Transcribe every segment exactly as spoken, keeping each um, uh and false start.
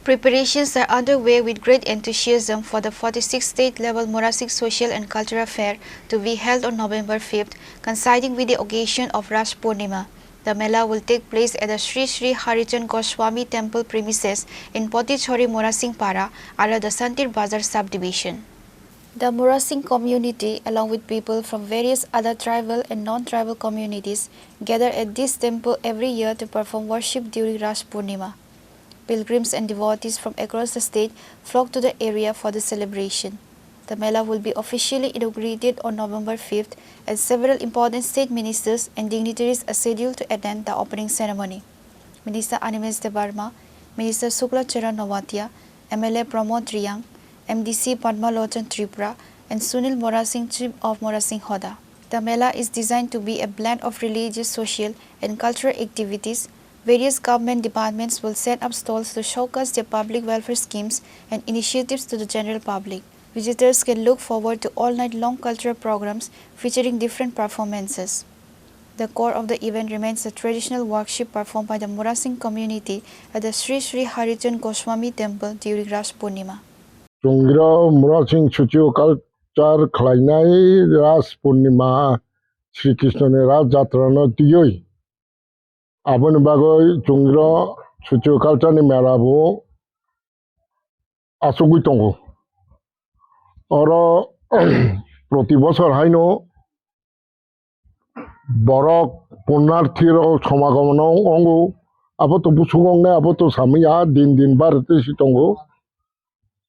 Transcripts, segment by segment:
Preparations are underway with great enthusiasm for the forty-sixth State Level Murasing Social and Cultural Fair to be held on November fifth, coinciding with the occasion of Rash Purnima. The Mela will take place at the Sri Sri Harichand Goswami Temple premises in Potichori Murasing Para under the Santir Bazar subdivision. The Murasing community, along with people from various other tribal and non-tribal communities, gather at this temple every year to perform worship during Rash Purnima. Pilgrims and devotees from across the state flock to the area for the celebration. The Mela will be officially inaugurated on November fifth, and several important state ministers and dignitaries are scheduled to attend the opening ceremony. Minister Animesh Debbarma, Minister Shukla Charan Noatia, M L A Pramod Reang, M D C Padma Lochan Tripura, and Sunil Murasing, Chief of Murasing Hoda. The Mela is designed to be a blend of religious, social, and cultural activities. Various government departments will set up stalls to showcase their public welfare schemes and initiatives to the general public. Visitors can look forward to all-night long cultural programs featuring different performances. The core of the event remains the traditional worship performed by the Murasing community at the Sri Sri Harichand Goswami Temple during Rash Purnima. Chungrao Murasing Socio Culture khlainai Rash Purnima, Sri Krishna ni Rash Jatra no tiyoi. Aboni bagwi chungrao Socio Culture ni mela bo achugwi tongo. Oro proti bosor haino borok punyarthi rok somagomono wngo, abo to busugo wngnai, abo to samya din din barete si tongo.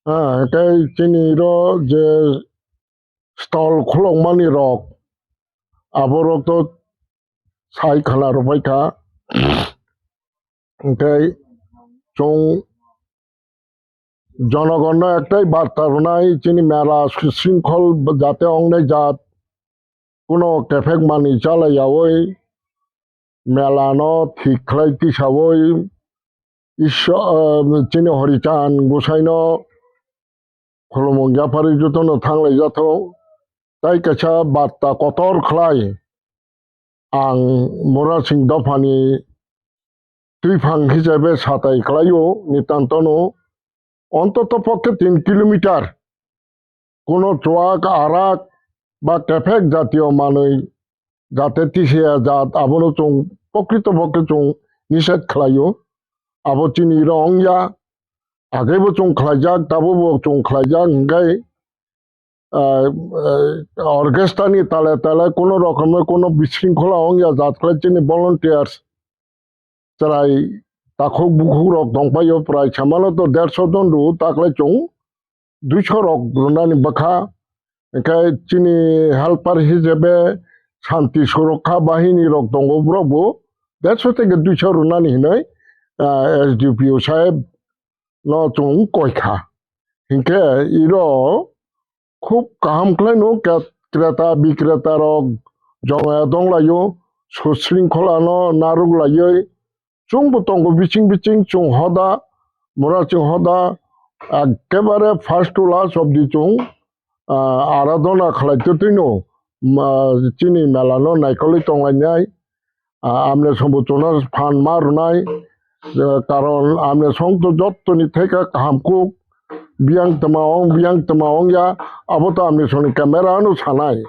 Ah, tei chini ro je stall khulokmani rok, aborok to sai khana rwbaikha. Tei chwng jonogonno ektai barta rwnai, chini mela sringkhol jate wngnai jat, kuno kephek manwi chalaiyaui melano thik khlai tisaui Isor, chini Horichand Gosaino khulumung yapharwi jotono thanglaijathok. Tai kaisa barta kotor khlai ang Murasing dophani twiphang hisabe satai khlaio Nitantono, ontoto pokhe tin kilometer kuno chuak arak ba kephek jatiyo manwi jate tisiya jat abono chwng pokrito pokhe chwng nised khlaio. Abo chini ro wngya, agaibo chwng khlaijak, tabukbo chwng khlaijak, hwnkhe ah, ah, orchestra ni tale tale kuno rokomni kuno bisringkhola wngya jat khlai chini volunteers chwrai takhuk bukhuk rok tongpaio, prai samano to derso jon rw, taklai chwng duiso rok rwnani bwkha, hwnkhe chini helper hisabe shanti surokha bahini rok tongo, borok bo derso theke duiso rwnani hinwi, ah, S D P O saheb no chwng koikha. Hinkhe iro khub kaham khlaino ke-, kreta bikreta rok jongya donglaio, susringkholano narwk laiwi chwngbo tongo biching biching chwng hoda, mura chwng hoda, ekebare first to last obdi chwng, ah, aradhona khlai twtwino, ma, chini melano naikolwi tonglainai. Ah, amne sombo chuna phan ma rwnai, eh, karon amne song to jottoni theka kaham kuk, biyang tma ong, biyang tma ong ya, abo to amne songni camera no sanai.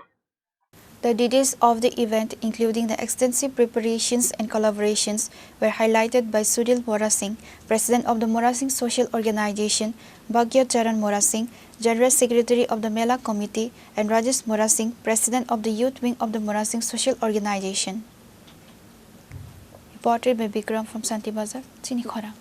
The details of the event, including the extensive preparations and collaborations, were highlighted by Sudil Murasing, President of the Murasing Social Organization, Bhagya Charan Murasing, General Secretary of the Mela Committee, and Rajesh Murasing, President of the Youth Wing of the Murasing Social Organization. Reported by Bikram from Santi Bazar, Chini Khorang.